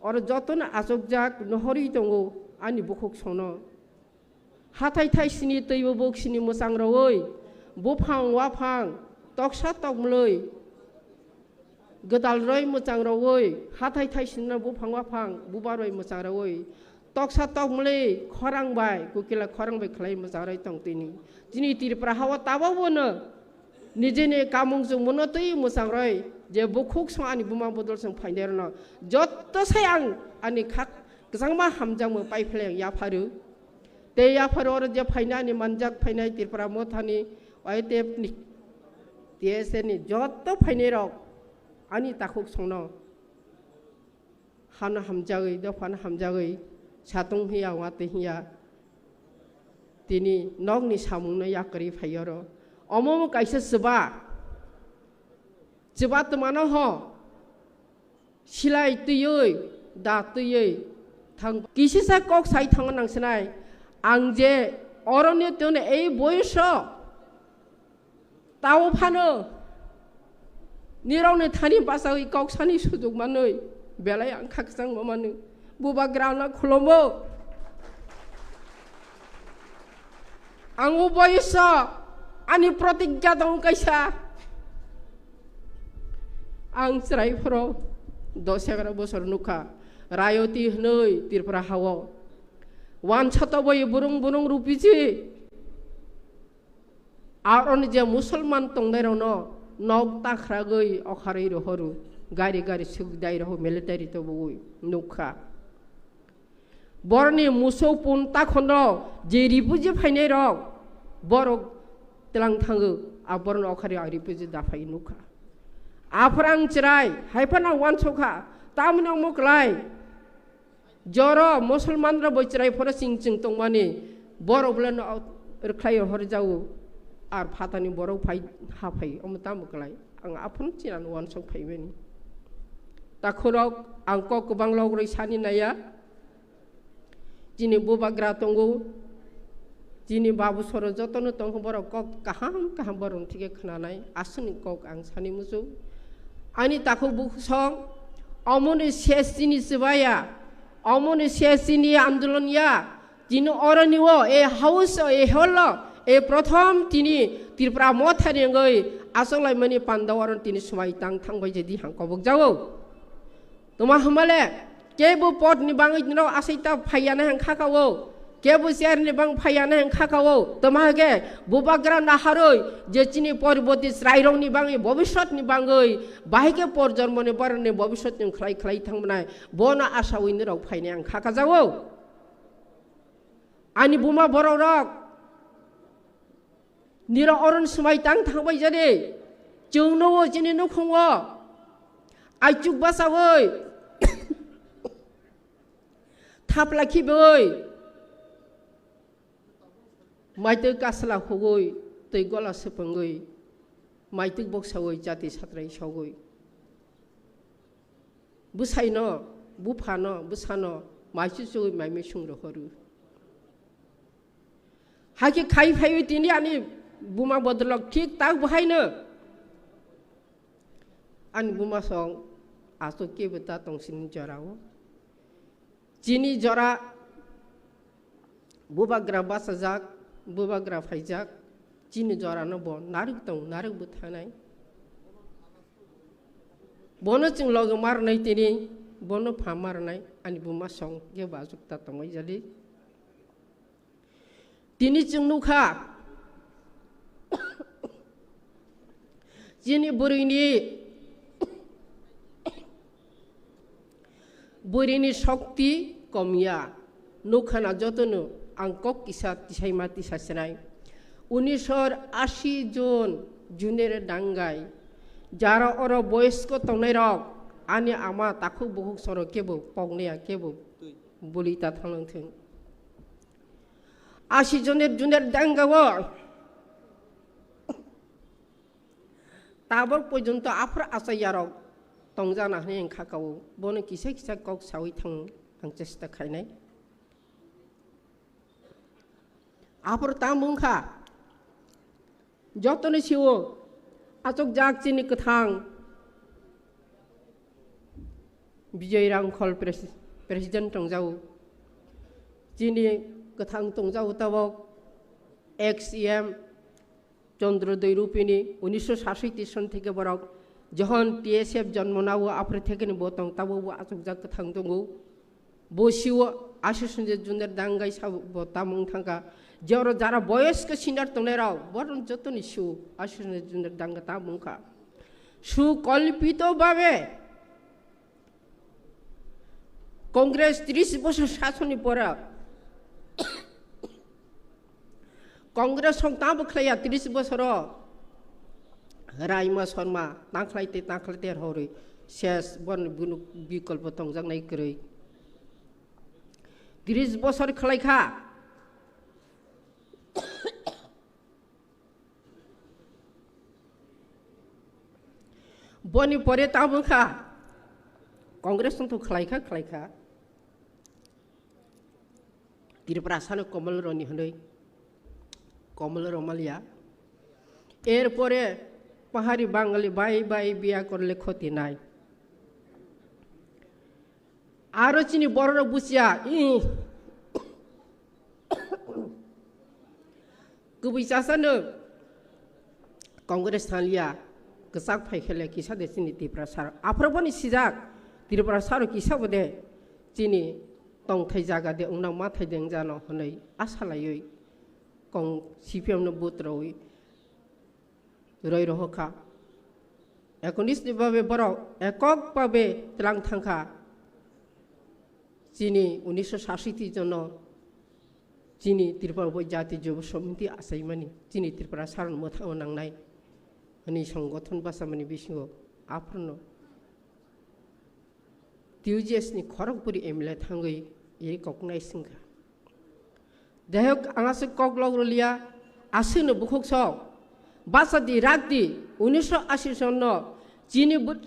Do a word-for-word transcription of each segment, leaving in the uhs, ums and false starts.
Oro jotono achukjak nohorwi tongo ani bukhuk songno. Hathai thai sini twibo buk sini mwchang rogwi, buphang waphang, toksa tokmlwi, gwdal roi mwchang rogwi, hathai thai sini buphang waphang, buba roi mwchang rogwi, toksa tokmlwi khorang bai, kukila khorang bai khlai mwchang roi tong tini. Chini Tripura hao tabok bono nijeni kamung chwngmano twi mwchang roi, je bukhuk song ani buma bodol song phainai rwno jotto sai ang ani khak kwchangma hamjakmung pai phlai ang yapharu. Tei yapharo oro je phainani manjak phainai Tripura Mothani, Y T F ni, T S A ni jotto phainai rok ani takhuk songno hano hamjagwi, dophano hamjagwi, satung hiya, watwi hiya, tini nokni samungno yakarwi phai oro. Omo kaisa chuba, chuba twmano ho, silai twiwi, da twiwi thang. Kisisa kok sai thango nang sinai. Ang je oroni tongni ei boyoso tao phano nirokni thani bachawi kok sani sujuk manwi belai ang khakchangma manwi bubagrano khulumbo. Ang o boyoso ani protigya dong kaisa. Ang chwrai phoro dos egaroh bosor nukha, rayoti hwnwi Tripura hao. Wansa toboi burung burung rupiji. Aroni je Musulman tongnai rokno nok takhragwi okharwi rohoru, gari gari sugdai roho military tobogwi nukha. Boroni muso pun takhono je ripuji phainai rok, borok tlang thango, a boroni okhari a ripuji daphai nukha. Aphra ang chwrai, haiphano wansukha, tamni omo klai. Joro Musulman rok bo chwrai phoro ching ching tongmani, borok bole no rwkhlai horjao, ar phatani borok phai ha phai, omo tamo klai. Ang aphano chinano wansuk phaimani. Takhurok ang kok kwbang logrwi sani naiya. Chini bubagra tongo, chini babu soro jotono tongo, borok kok kaham kaham borokni thike khwnanai, aswkni kok ang sani muchung. Ani takhuk bukhuk song, omoni ses chini chwbaya, omoni ses chini andolon ya, chini oroni o, e house o, e hall o, e prothom tini Tripura Mothani wngwi achoklaimani panda oro tini swmai tang thangbai je di hang kobok jago. Toma hwnmale, kebo pod ni bangwi norok asai ta phaiya na hang khaka o, kebo chair ni bang phaiya na hang khaka o. Toma hake bubagra naharoi je chini porboti chwrairok ni bangwi, bobisot ni bangwi, bahai khe por jormo ni borok ni bobisot ni khlai khlai thangmani, bono asawi norok phainai ang khaka jago. Ani buma borok rok, nirok oron swmai tang thangbai jadi, chwng nugo chini nukhungo, aichuk bachawi, thapla khibwi, maitwi kasla hugwi, twi gola swpwngwi, maitwi boksawi jati satrai sogwi. Bwsaino, buphano, bwsano, maisu chugwi mai misung rohoru. Hakhe khai phaiwi tini ani buma bodolok thik tak bo haino. Ani buma song aswk kebo ta tong sini jorao. Chini jora bubagra bachajak, bubagra phaijak, chini jorano bo narwk tong, narwk bo thanai. Bono chwng loge marnai tini, bono pha marnai, ani buma song kebo aswk ta tongwi jali. Tini chwng nukha, chini bwrwini, bwrwini shokti komya. Nukha na jotono ang kok kisa tisaima tisa sinai. Unisor asi jon junere dangai. Jara oro boyosko tongnai rok, ani ama takhuk bukhuk soro kebo poknaya kebo buli ta thanglangthung. Asi joner juner dangao tabok porjonto aphra achaiyarok tongjana hwnwi ang khakao, bono kisa kisa kok sawi thango ang chesta khainai. Aphro tamo wngkha, jotoni sio achukjak chini kwthang Bijoy Rangkhol pres-, president tongjago. Chini kwthang tongjago tabok ex E M Chandra Doirupini, unisho sasoi tison theke borok johon T S F jonmo nao aphre thekeni bo tong, tabok bo achukjak kwthang tongo. Bo siwo Ashish Ranjan Junior Dangai sabo bo tamung thangkha. Je oro jara boyosko senior tongnai rok, boron jotoni su Ashish Ranjan Junior Dangai tamung kha. Su kolpito babe Congress tris bosor sasoni pora Congress song tamo khlaiya tris bosoro. Raima Sharma tangkhlai te tangkhlai te hori ses bon bunu bikolpo tongjaknai kwrwi. Tris bosor khlai kha. Boni pore tamo kha. Congress to khlai kha, khlai kha. Tripura sano Komol Roni hwnwi, Komol Romalia. Erpore pahari Bangali bai bai biya korle khoti nai. Aro chini bororok buchiya, ih. Kubui chasano Congress thanglia, kwchak phai khele kisa de chini Tripura sar. Aphro boni sijak, Tripura sar kisa bode chini tongthai jaga de wngna mathai de wngjano hwnwi asa laiwi kong C P M no vote rwi roi rohor kha. Ekonish ni babe borok ekok babe tlang thang kha. Chini unisho sasiti jono chini Tripura bo jati jobo somiti achaimani chini Tripura saron mwthangwi nangnai hwnwi songothon bachamani bisingo aphano T U J S ni khorok bwrwi M L A thangwi iri koknai swngkha. Jai hok, ang aswk kok lok rwliya, aswkno bukhuk sok, basa di, rak di, unisho ashi sonno chini bw-,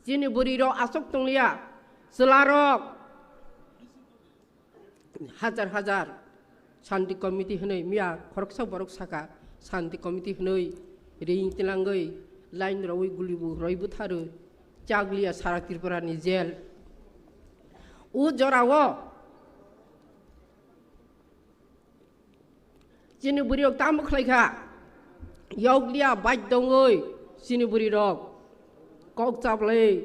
chini bwrwi rok aswk tongliya, chwla rok hajar hajar Shanti Committee hwnwi miya khoroksa borok saka, Shanti Committee hwnwi ring tilangwi line rogwi guli bu roi butharwi chakliya sara Tripura ni jail. O jorao chini bwrwi rok tamo khlai kha, yokliya baidongwi chini bwrwi rok kok chaplai,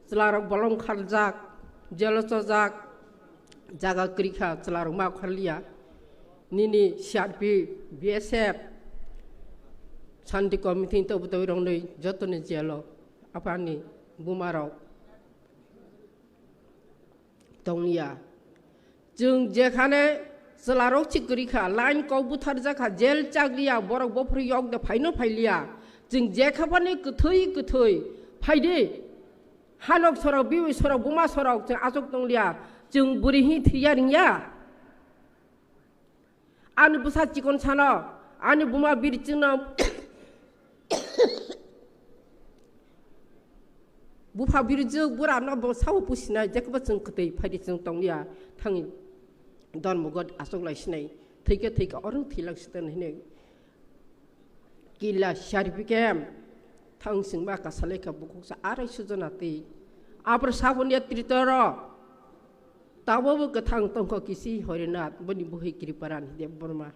chwla rok bolong kharjak, jelo chojak, jaga kwrwi kha, chwla rok ma kharliya. Nini C R P, B S F, Shanti Committee ni tobu tobu rok nwi jotoni jelo aphani buma rok tongya. Chwng jekhane chwlarok si kwrwi kha, line kok butharjak kha, jail chakliya, borok bophuru yok de phaino phailiya. Chwng jekhaphani kwthwi kwthwi phaidi. Hanok sorok, biwi sorok, buma sorok, chwng achuk tongliya. Chwng bwrwi hi thwiya ringya. Ani bwsa chikon sano, ani buma biri chwngno bupha biri jwk bura no bo sao pusinai, jekbo chwng kwtwi phaidi chwng tongya, thangwi dormo god aswk lai sinai, thwikhe thwikhe oro thwilak siten hinwi killa saripikem. Thang singba kasalai kha bukhuksa arai sujona twi. Apor sabon ya tritoro. Tabo bo kwthang tongkho kisi Horinath, boni buhi Kriparan Debbarma.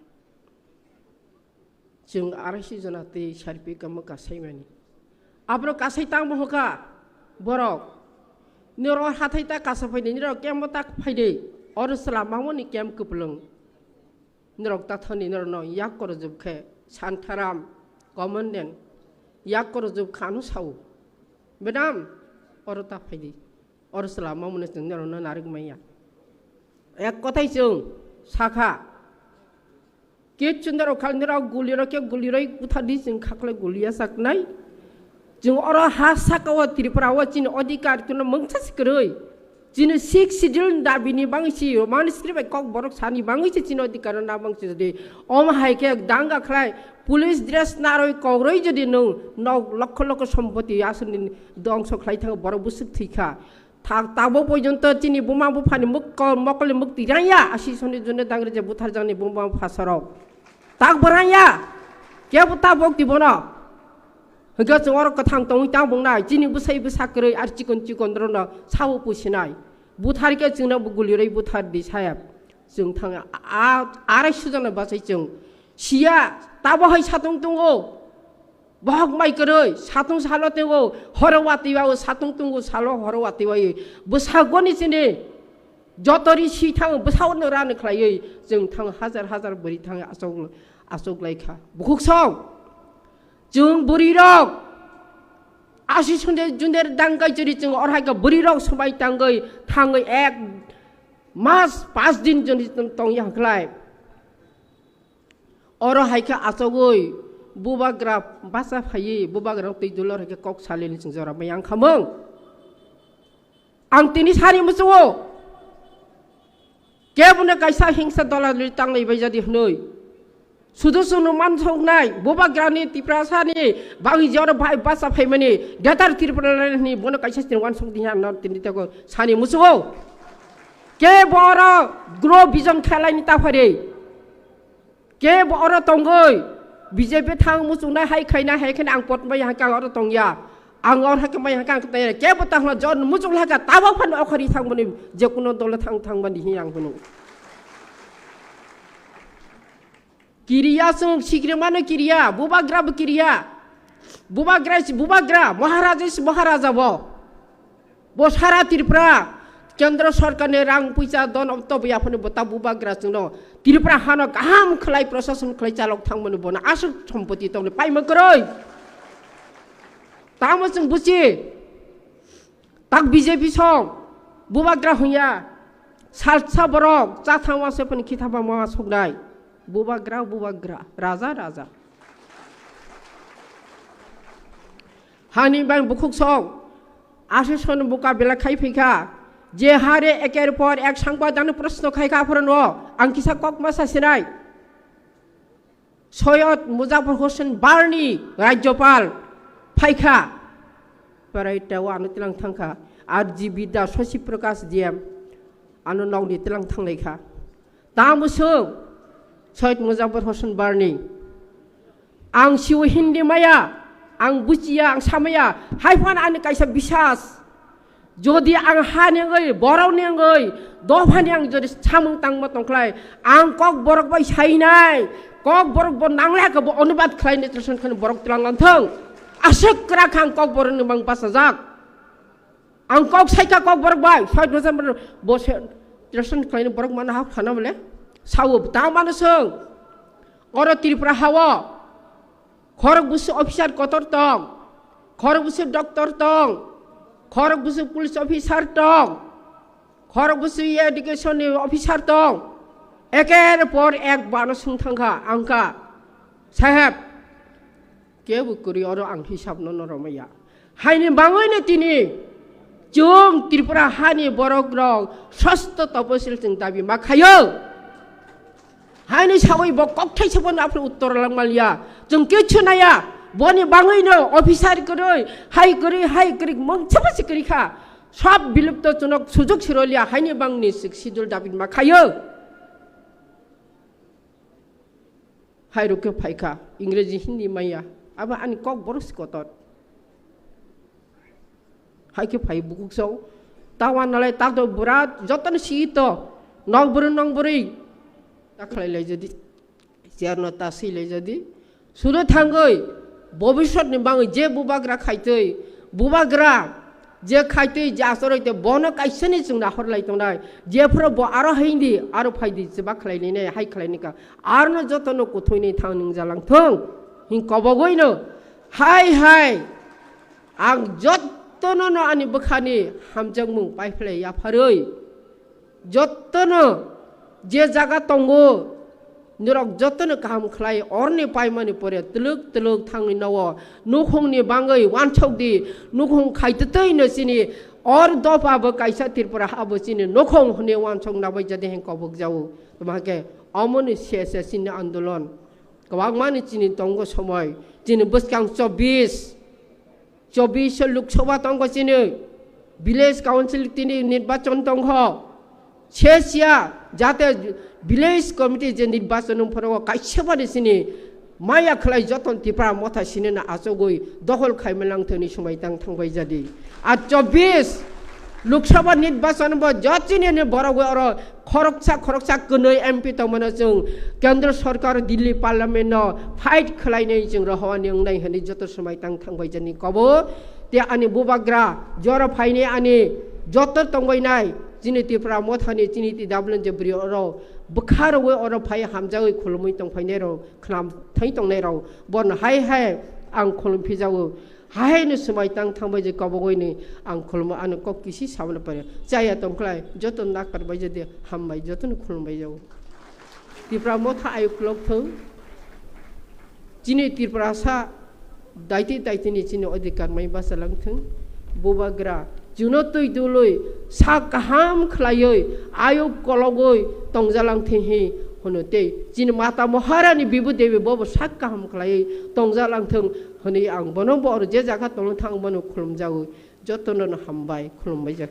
Chwng arai sujona twi sarpi kamo kasaimani. Abro kasai tangbo hoka borok. Niro hathai ta kasa phaidi, niro kembo ta phaidi. Oro sala mamoni kem kwplwng. Norok tathani norokno yak korojwk khe Santharam, Commandant, yak korojwk kha ano sao. Madam, oro ta phaidi. Oro chwla mamano chwng norokno narwk manya. Ek kothai chwng sakha. Kichu norok khal norok gulirok khe guliroi buthardi chwng khaklai guliya saknai. Chwng oro ha saka o Tripura o chini odhikar kuno mungsa si kwrwi. Chini Sixth Schedule dabi ni bangwi si Roman history bai kok borok sani bangwi si chini odhikar na bangwi si jodi. Om hai khe danga khlai police dress narwi kokroi jodi nwng nok lokho lokho sompoti aswk ni dongso khlai thango borok bwswk thwi kha. Thak tabok porjonto chini buma buphani muk-, mokol ni mukti rangya, asi soni jone dangre je butharjakni buma bupha sorok. Tak bo rangya, kebo tabok ti bono. Hwnkhe chwng oro kwthang tongwi tang bungnai, chini bwsai bwsa kwrwi ar chikon chikon rokno sao pusinai. Buthar khe chwngno bo gulirwi buthar di sayap. Chwng thang a, a, arai sujana bachai chwng. Siya, tabo hai satung tungo. Bohok mai kwrwi, satung salo tungo, horo watwi wao, satung tungo salo horo watwi wai. Bwsagoni chini joto ri si thang, bwsagoni rani khlaiwi, chwng thang hajar hajar bwrwi thang asok, asok lai kha. Bukhuk song, chwng bwrwi rok, asi sunde junder dangkai chwri chwng orhai kha bwrwi rok swbai tangwi, thangwi ek mas pas din joni tong ya khlai. Oro hai khe achogwi bubagra bacha phaiwi bubagra twi dulor hai khe kok salini chwng jora mai ang khamung. Ang tini sani muchungo kebono kaisa hingsa dola duli tanglai bai jadi hwnwi. Sudu sunu mansoknai bubagrani Tiprasani bangi jora bai bacha phaimani Greater Tripura ni bono kaisa sini wansok di hwnwi tini teko sani muchungo. Kebo oro grow vision khlaini ta phari. Kebo oro tongwi B J P thang muchungnai hai khaina hai khaina ang pot mai hai kang oro tongya. Ang oro hai khe mai hai kang tongya. Kebo ta hwnla jon muchung laka tabok phan okhari thang mani je kuno dole thang thang mani hi ang hunu. Kiriya chwng sikrimano kiriya, bubagra bo kiriya. Bubagra si bubagra, Maharaja si Maharaja bo. Bo sara Tripura, Kendra Sorkarni rang puisa don obto bo yaphani bo ta bubagra chwngno Tripura hano kaham khlai prosason khlai chalok thangmani bono aswk sompoti tongni paima kwrwi. Tamo chwng buchi, tak B J P song, bubagra hwnya, salsa borok, chathang wase phani khithaba ma soknai. Bubagra, bubagra, raja, raja. Hani bang bukhuk song, aswk son buka bela khai phikha, je hare eker por ek sangpa dano proshno khai kha phorono, ang kisa kok ma sasinai. Soyod Muzafar Hossain Barni Rajyopal phaikha, parai teo ano tilang thangkha, R G B da Shashi Prakash D M ano nokni tilang thanglaikha. Tamo swng Soyod Muzafar Hossain Barni. Ang siwi Hindi maya, ang buchiya, ang samaya, hai phano ani kaisa bisas. Jodi ang hani wngwi, borokni wngwi, dophani ang jodi samung tangma tongkhlai, ang kok borok bai sainai, kok borok bo nanglai khe bo onubad khlainai, twisan khani borok tlang lang thung. Aswk kwrak ang kok borokni mang bachajak. Ang kok saikha kok borok bai, soi dosa bo se twisan khlainai borok mano hak thana bole. Sao tang mano swng. Oro Tripura hao khorok busu officer kotor tong, khorok busu doctor tong, khorok busu police officer tong, khorok busu education ni officer tong, eker por ek bano swng thangkha, angkha, saheb, kebo kwrwi oro ang hisab no no romaya. Haini bangwi no tini chwng Tripura hani borok rok sosto toposil chwng dabi ma khayo. Haini sawi bo kokthai se bono aphuru uttor lang maliya. Chwng kichu naya. Boni bangwi no officer kwrwi, hai kwrwi, hai kwrwi, mungsa basi kwrwi kha. Sab bilupto chwng sujug siroliya haini bangni sixth schedule dabi ma khayo. Hai rok khe phai kha, Ingreji Hindi maya. Abo ani kok borok si kotor. Hai khe phai bukhuk song. Tawa nalai tak do bwrat jotono si to. Nok bwrwi nong bwrwi. Ta khlai lai jadi. Chair no ta si lai jadi. Sudo thangwi. Bobiswt ni bangwi je bubagra khaitwi. Bubagra. Je khaitwi je achoroi te bono kaisani chwng nahor lai tongnai. Jephuru bo aro haindi, aro phaidi, chwba khlai nai, hai khlai ni ka. Arno jotono kuthwi ni thang nung jalang thung. Hing kobogwi no. Hai hai. Ang jotono no ani bwkhani hamjakmung paiphlai yapharwi. Jotono je jaga tongo, norok jotono kaham khlai, oroni paimani pore twlwk twlwk thangwi nogo, nukhungni bangwi wansok di, nukhung khaitwtwi no chini, or dopha bo kaisa Tripura ha bo chini nukhung hwnwi wansok nabai jadi heng kobok jao. Tamo hake omoni se se chini andolon. Kwbangmani chini tongo somoi, chini bwskang chobbish. Chobbish Lok Sabha tongo chini, village council tini nirbachon tongkho. Sesia jate village committee je nirbachon wng phoro kaisa bani chini Maya khlai joton Tipra Motha sinina achugwi dohol khaima langthani swmai tang thangbai jadi. A chobbish Lok Sabha nirbachan bo jotini ni borok oro khoroksa khoroksa kwnwi M P tongmano chwng Kendra Sarkar Delhi Parliament no fight khlainai chwng rohowani wngnai hwnwi joto swmai tang thangbai jani kobo. Te ani bubagra jora phainai ani joto tongbainai chini Tipra Mothani chini T W N je bri oro bwkha rogwi oro phai hamjagwi khulumwi tongphainai rok khnam thai tongnai rok borno hai hai ang khulum phijago. Haino swmai tang thangbai je kobogoi ni ang khulmo ano kok kisi sabana pare. Chaya tongkhlai joto nakar bai jodi hambai joto no khulumbai jago. Tipra Motha ayuk lok thung. Chini Tiprasa daiti daiti ni chini odhikar mai basa lang thung. Bubagra juno twi dului sak kaham khlaioi ayuk kologoi tongjalang thing hi hono tei chini mata Maharani Bibu Devi bobo sak kaham khlaioi tongjalang thung. Hwnwi ang bono bo oro je jaga tongwi thang bono khulumjago. Jotono no hambai, khulumbai jak.